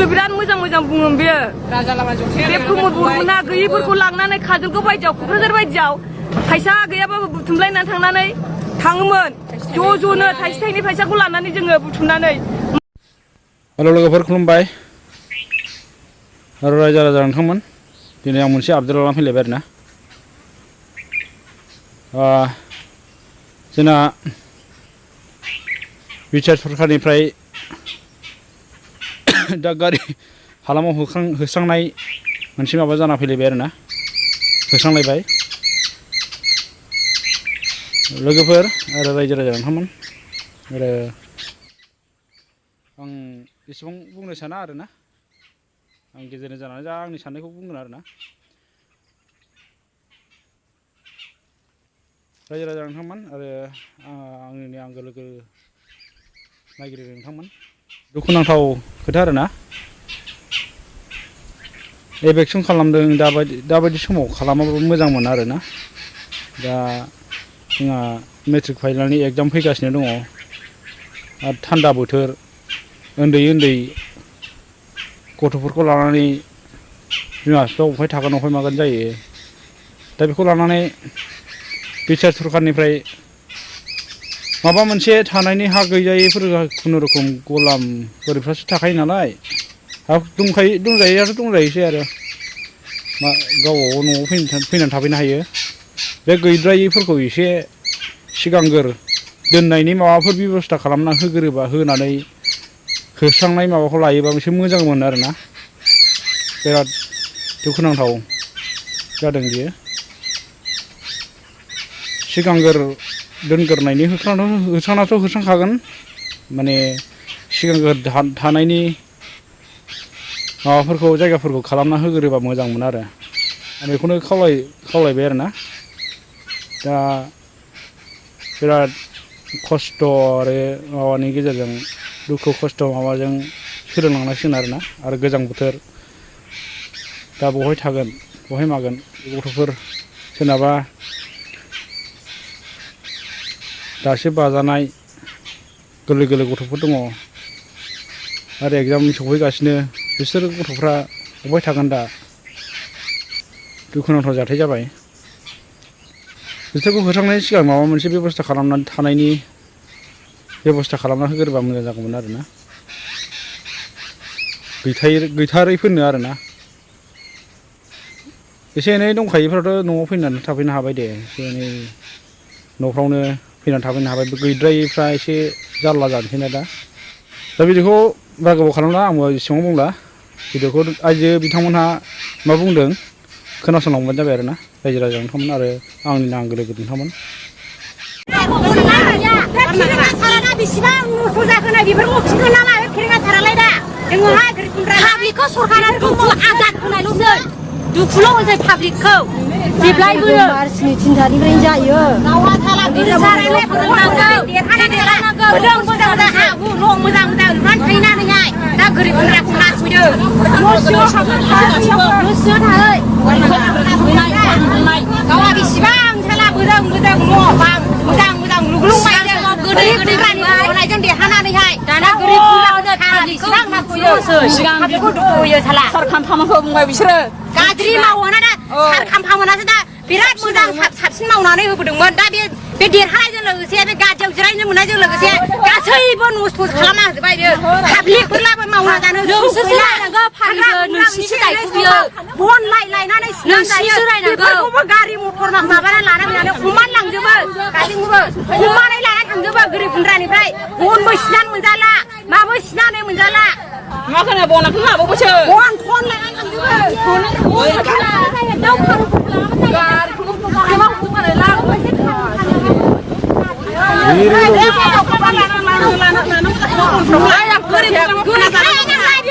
गोदो बिराद मोजां मोजां बुङोमोन बेयो बे प्रमद बर'मोना गैयैफोरखौ लांनानै काजलगाव बायदियाव क'क्राझार बायदियाव फैसा गैयाबाबो बुथुमलायनानै थांनानै थाङोमोन ज' ज'नो थाइसे थाइनै फैसाखौ लानानै जोङो बुथुमनानै। हेल' लोगोफोर खुलुमबाय आरो रायजो राजा नोंथांमोन दिनै आं मोनसे आपडेट लानानै फैलायबाय आरोना जोंना बिटिआर सरखारनिफ्राय दा गारि हालामाव होस्रांनाय मोनसे माबा जाना फैलायबाय आरोना होस्रांलायबाय लोगोफोर आरो रायजो राजा नोंथांमोन आरो आं एसेबां बुंनो साना आरोना आं गेजेरनि जानानै जा आंनि साननायखौ बुंगोन आरोना रायजो राजा नोंथांमोन आरो आंनि आंगो लोगो नायगिरि नोंथांमोन दुखुनांथाव खोथा आरोना एभेकसन खालामदों दाबायदि समाव खालामाबाबो मोजांमोन आरोना दा जोंहा मेट्रिक फाइनालनि एग्जाम फैगासिनो दङ आरो थान्दा बोथोर उन्दै उन्दै गथ'फोरखौ लानानै बिमा बिफाया अबहाय थागोन अबहाय मागोन जायो दा बेखौ लानानै बिटिआर सरखारनिफ्राय माबा मोनसे थानायनि हा गैजायैफोर खुनुरुखुम गलामफोरफ्रासो थाखायो नालाय हा दंजायोआथ' दंजायोसै आरो गावबागाव न'आव फैनानै थाफैनो हायो बे गैद्रायैफोरखौ एसे सिगांग्रो दोननायनि माबाफोर बेब'स्था खालामना होग्रोबा होनानै होस्रांनाय माबाखौ लायोबा एसे मोजां मोनो आरोना बिराद दुखुनांथाव जादों बियो सिगांग्रो दोनग्रोनायनि होस्रांनाथ' होस्रांखागोन माने सिगांग्रो थानायनि माबाफोरखौ जायगाफोरखौ खालामना होग्रोबा मोजांमोन आरो आं बेखौनो खावलायबाय आरोना दा बिराद खस्थ' आरो माबानि गेजेरजों दुखु खस्थ' माबाजों सोलिलांनांसिगोन आरोना आरो गोजां बोथोर दा बहाय थागोन बहाय मागोन गथ'फोर सोरनाबा दासो बाजानाय गोरलै गोरलै गथ'फोर दङ आरो एग्जाम सफैगासिनो बिसोर गथ'फ्रा बहाय थागोन दा दुखुनांथाव जाथाय जाबाय बिसोरखौ होस्रांनायनि सिगां माबा मोनसे बेब'स्था खालामनानै थानायनि बेब'स्था खालामना होग्रोबा मोजां जागौमोन आरोना गैथारैफोरनो आरोना एसे एनै दंखायोफ्राथ' न'आव फैनानै थाफैनो हाबाय दे एसे एनै न'फ्रावनो फैनानै थाफैनो हाबाय गैद्रायैफ्रा एसे जारला जानोसैना दा बिदिखौ बारा गोबाव खालामला आंबो एसेबां बुंला भिडिअखौ आइजो बिथांमोनहा मा बुंदों खोनासंलांबानो जाबाय आरोना रायजो राजा नोंथांमोन आरो आंनि आंगो लोगो नोंथांमोन बेसेबां नस्थ' जाखोना बेफोरखौ खिन्थाना ला फेरेंगा सारालाय दा जोङोहाय पाब्लिकखौ सरकारा आजाद होनायल'सै दुखुल' होसै पाब्लिकखौ जेब्लायबो मार्चनि 3 थारिखनिफ्रायनो जायो गावहा थाला बिरसारालाय फोरोंनांगौ देरहानांगौ मोजां मोजां हा हु न' मोजां मोजां लुनानै थाहैनानैहाय दा गोरिब गुन्द्राखौ नासयदों न'सिङाव थाहै गावहा बेसेबां साला मोजां मोजां न' बां मोजां मोजां लुग्लुंबायदों गोरिब गुन्द्रानि होनायजों देरहानानैहाय दाना गोरिब गुन्द्राखौ बेसेबां नासयो सिगां बेखौ दुखु होयो साला सरखार खामानिखौ बुंबाय बिसोरो गाज्रि मावोना दा सार खाम्फा मोनासो दा बिराद मोजां साबसिन मावनानै होबोदोंमोन दा बे देरहानायजों लोगोसे बे गादियाव जिरायनो मोननायजों लोगोसे गासैबो नस्थ' खालामना होजोबबाय बे पाब्लिकफोरलाबो मावना जानो बन लायनानै बेफोरखौबो गारि मटर माबाना लानानै हमानै लांजोबो गासैखौबो हमानै लानानै थांजोबो गोरिब गुन्द्रानिफ्राय बनबो सिनानै मोनजाला माबो सिनानै मोनजाला मा खोनो बनखौ लाबावबायसो बन खन लानानै थांजोबो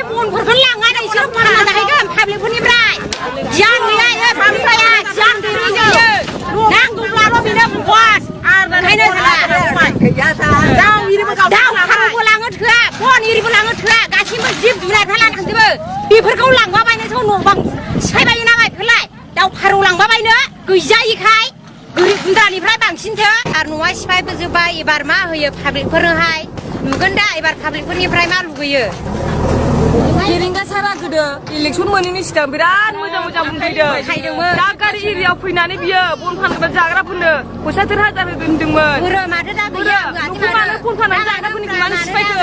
बनफोरखौ लांनानै बिसोर फानना जाहैगोन पाब्लिकफोरनिफ्राय गियान गैया पाब्लिकफोरा गियान गैयै जायो नांगौब्लाल' बेनो बस आरो ओंखायनो दाउ खारबो लाङो थोआ बन एरिबो लाङो थोआ गासिबो जिब जुनारफ्रा लाना थांजोबो बेफोरखौ लांबा बायनोसो न' बां सिफायबायो ना माइफोरलाय दाउ फारौ लांबा बायनो गैजायिखाय गोरिब गुन्द्रानिफ्राय बांसिनसो आरो न'आ सिफायबोजोब्बाय एबार मा होयो पाब्लिकफोरनोहाय नुगोन दा एबार पाब्लिकफोरनिफ्राय मा लुगैयो फेरेंगा सारा गोदो इलेक्सन मोनैनि सिगां बिराद मोजां बुंफैदों दागारि एरियायाव फैनानै बियो बन फानग्रा जाग्राफोरनो फैसा 1000 होदोंमोन मानो बन फाननानै जाग्राफोरनिखौ मानो सिफायखो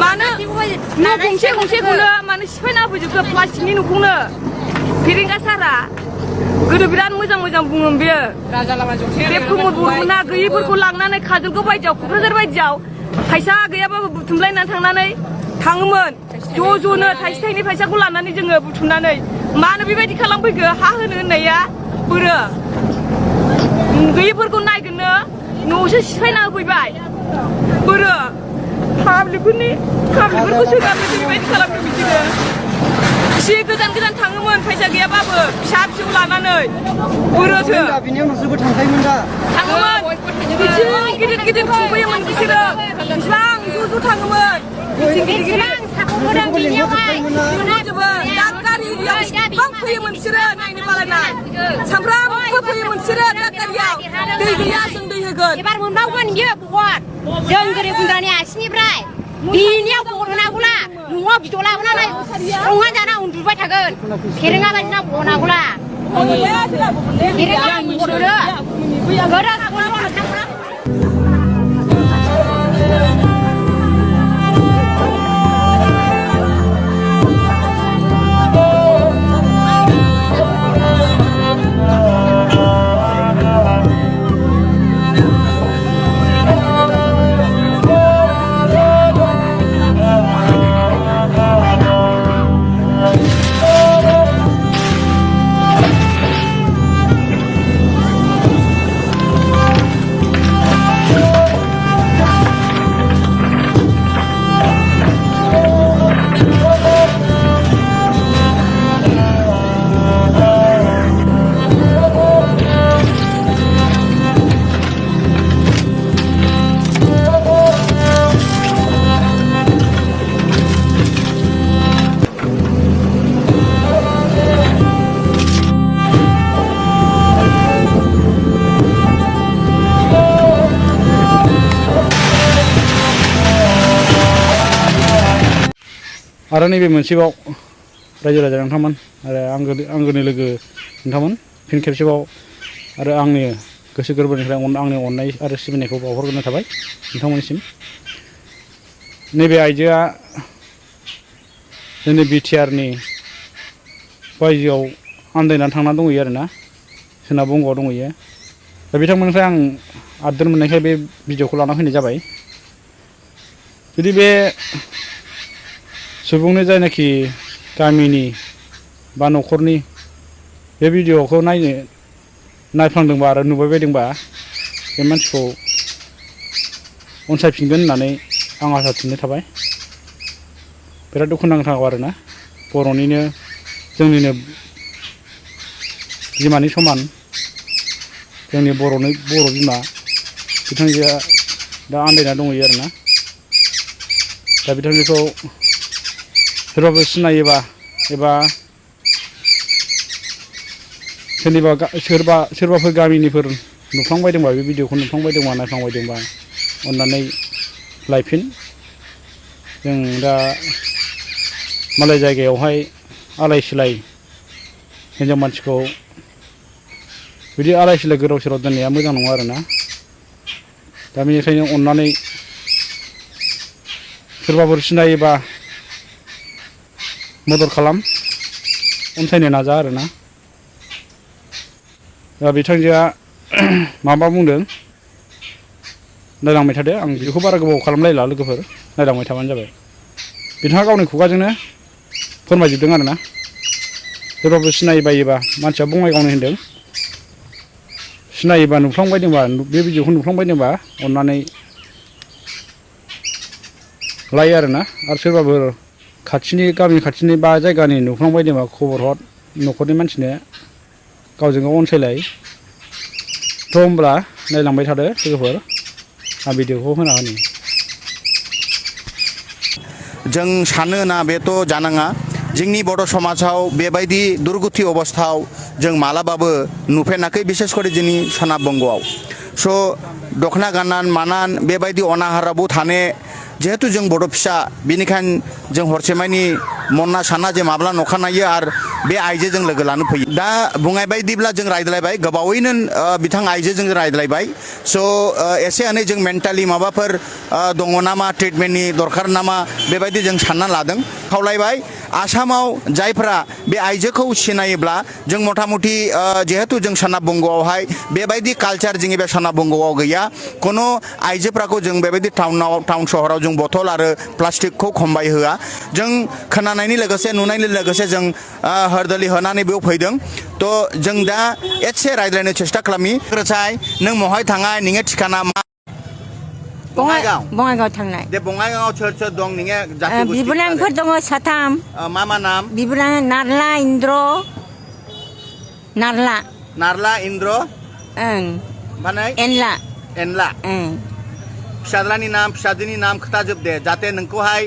मानो न' गंसेखौनो मानो सिफायना होफैजोबखो प्लास्टिकनि न'खौनो फेरेंगा सारा गोदो बिराद मोजां बुङोमोन बियो बे प्रमद बर'मोना गैयैफोरखौ लांनानै काजलगाव बायदियाव क'क्राझार बायदियाव फैसा गैयाबाबो बुथुमलायनानै थाङोमोन ज'नो थाइसे थाइनै फैसाखौ लानानै जोङो बुथुमनानै मानो बेबायदि खालामफैखो हा होनो होननाया बोरो गैयैफोरखौ नायगोननो न'सो सिफायना होफैबाय बोरो पाब्लिकफोरखौ सोगारनो बेबायदि खालामदों बिदिनो एसे गोजान थाङोमोन फैसा गैयाबाबो फिसा फिसौ लानानै बोरोसो थाङोमोन गिदिर खुंफैयोमोन बिसोरो बिसिबां ज' थाङोमोन फैयोमोन बिसोरो नायनो बालायनाय सामफ्रामबो फैयोमन बिसोरो दागारियाव दै गैया जों दै होगोन एबार मोनबावगोन बियो भट जों गोरिब गुन्द्रानि आसिनिफ्राय बिनियाव भट होनांगौला न'आव बिद' लाबोनानै संना जाना उन्दुबाय थागोन फेरेंगा बायदिना भट होनांगौला फेरेंगा भट होनो आरो नैबे मोनसेबाव रायजो राजा नोंथांमोन आरो आंगोनि लोगो नोंथांमोन फिन खेबसेबाव आरो आंनि गोसो गोरबोनिफ्राय आंनि अननाय आरो सिबिनायखौ बावहरग्रोनाय थाबाय नोंथांमोननिसिम नैबे आइजोआ जोंनि बिटिआरनि बायजोआव आन्दायनानै थांनानै दंहैयो आरोना सोनाब बंगआव दंहैयो दा बिथांमोननिफ्राय आं आदोर मोननायखाय बे भिडिअखौ लाना फैनाय जाबाय जुदि बे सुबुंनि जायनाखि गामिनि बा न'खरनि बे भिडिअखौ नायफ्लांदोंबा आरो नुबाय बायदोंबा बे मानसिखौ अनसायफिनगोन होननानै आं आसा थिननाय थाबाय बिराद दुखुनांथाव आरोना बर'निनो जोंनिनो बिमानि समान जोंनि बर' बिमा बिथांजोआ दा आन्दायना दंहैयो आरोना दा बिथांजोखौ सोरबाफोर सिनायोबा एबा सोरबाफोर गामिनिफोर नुफ्लांबायदोंबा बे भिडिअखौ नुफ्लांबायदोंबा नायफ्लांबायदोंबा अननानै लायफिन जों दा मालाय जायगायावहाय आलाय सिलाय हिनजाव मानसिखौ बिदि आलाय सिलाय गोदाव सोराव दोननाया मोजां नङा आरोना दा बेनिखायनो अननानै सोरबाफोर सिनायोबा मदद खालाम अनसायनो नाजा आरोना दा बिथांजोआ माबा बुंदों नायलांबाय थादो आं बेखौ बारा गोबाव खालामलायला लोगोफोर नायलांबाय थाबानो जाबाय बिथाङा गावनि खुगाजोंनो फोरमायजोबदों आरोना सोरबाफोर सिनायबायोबा मानसिया बङाइगावनो होनदों सिनायोबा नुफ्लांबायदोंबा बे भिडिअखौ नुफ्लांबायदोंबा अननानै लायो आरोना आरो सोरबाफोर गामि खाथिनि बा जायगानि नुफ्लांबायदोंबा खबर हर न'खरनि मानसिनो गावजों गाव अनसायलाय थ' होमब्ला नायलांबाय थादो लोगोफोर आं भिडिअखौ होना होनि जों सानो ना बेथ' जानाङा जोंनि बर' समाजाव बेबायदि दुर्गति अबस्थायाव जों मालाबाबो नुफेराखै बिसेस करे जोंनि सोनाब बंगआव स' दखना गाननान मानान बेबायदि अनाहाराबो थाने जिहेतु जों बड' फिसा बेनिखायनो जों हरसेमानि मना साना जे माब्ला नखानायो आरो बे आइजोजों लोगो लानो फैयो दा बुंनाय बायदिब्ला जों रायज्लायबाय गोबावैनो बिथां आइजोजों रायज्लायबाय स' एसे एनै जों मेन्टेलि माबाफोर दङ नामा ट्रिटमेन्टनि दरखार नामा बेबायदि जों सानना लादों खावलायबाय आसामाव जायफ्रा बे आइजोखौ सिनायोब्ला जों मथा मथि जिहेतु जों सोनाब बंगआवहाय बेबायदि कालचार जोंनि बे सोनाब बंगआव गैया कोनो आइजोफ्राखौ जों बेबायदि टाउन सहराव जों बथल आरो प्लास्टिकखौ खमबाय होआ जों खोनानायनि लोगोसे नुनायनि लोगोसे जों हरदलि होनानै बेयाव फैदों थ' जों दा एसे रायज्लायनो सेस्था खालामि रोचाय नों महाय थाङा नोङो ठिकाना मा बङाइगाव थांनाय दे बङाइगावआव सोर सोर दं नोङो जाति बिबोनांफोर दङ साथाम मा नाम बिबोनां नारला इन्द्र नारला इन्द्र ओं माने एनला फिसाज्लानि नाम फिसाजोनि नाम खोथाजोब दे जाहाथे नोंखौहाय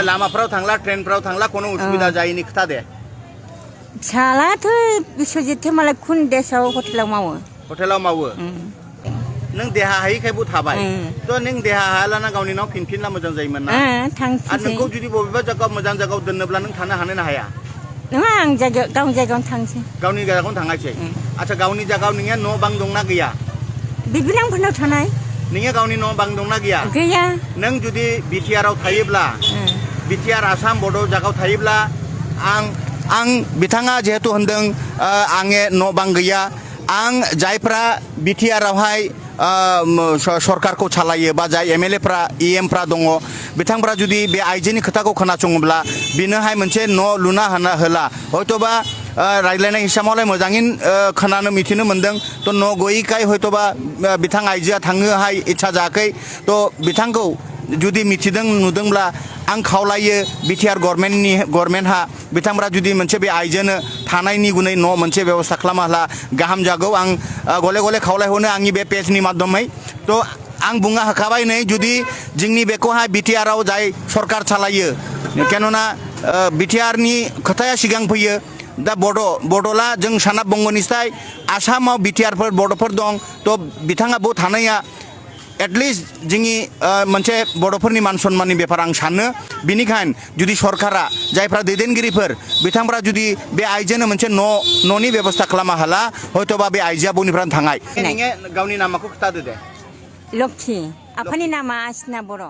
लामाफ्राव थांला ट्रेनफ्राव थांला कोनो उसुबिदा जायैनि खोथा दे फिसालाथ' बिश्वजित मालाय खुन देशआव हटेलाव मावो नों देहा हायैखायबो थाबाय थ' नों देहा हायालाना गावनि नाव फिनफिनला मोजां जायोमोन ना आरो नोंखौ जुदि बबेबा जायगायाव मोजां जायगायाव दोननोब्ला नों थानो हानो ना हाया नङा आं गावनि जायगायावनो थांसै गावनि जायगायावनो थांनायसै आच्छा गावनि जायगायाव नोङो न' बां दंना गैया बिबोनांफोरनाव थानाय नोङो गावनि न' बां दंना गैया नों जुदि बिटिआरआव थायोब्ला बिटिआर आसाम बड' जायगायाव थायोब्ला आं बिथाङा जिहेतु होनदों आङे न' बां गैया आं जायफ्रा बिटिआरआवहाय सरकारखौ सालायो बा जाय एमएलएफ्रा इएमफ्रा दङ बिथांफ्रा जुदि बे आइजोनि खोथाखौ खोनासङोब्ला बिनोहाय मोनसे न' लुना होला हयतोबा रायज्लायनाय हिसाबावलाय मोजाङैनो खोनानो मिथिनो मोन्दों थ' न' गैयैखाय हयतोबा बिथां आइजोआ थांनोहाय इच्छा जायाखै थ' बिथांखौ जुदि मिथिदों नुदोंब्ला आं खावलायो बिटिआर गभर्नमेन्टहा बिथांफ्रा जुदि मोनसे बे आइजोनो थानायनि गुनै न' मोनसे बेबस्था खालामब्ला गाहाम जागौ आं गले गले खावलायहरनो आंनि बे पेजनि माध्यमै थ' आं बुंना होखाबाय नै जुदि जोंनि बेखौहाय बिटिआरआव जाय सरकार सालायो केन'ना बिटिआरनि खोथाया सिगां फैयो दा बड'ला जों सोनाब बंगनिफ्राय आसामाव बिटिआरफोर बड'फोर दं थ' बिथाङा बेयाव थानाया एटलिस्ट जोंनि मोनसे बड'फोरनि मान सन्माननि बेफार आं सानो बिनिखायनो जुदि सरकारा जायफ्रा दैदेनगिरिफोर बिथांफ्रा जुदि बे आइजोनो मोनसे न'नि बेबस्था खालामा हाला हयतोबा बे आइजोआ बनिफ्राय थाङाय गावनि नामखौ खोथादो दे लक्ष्मी आफानि नामा आसिना बर'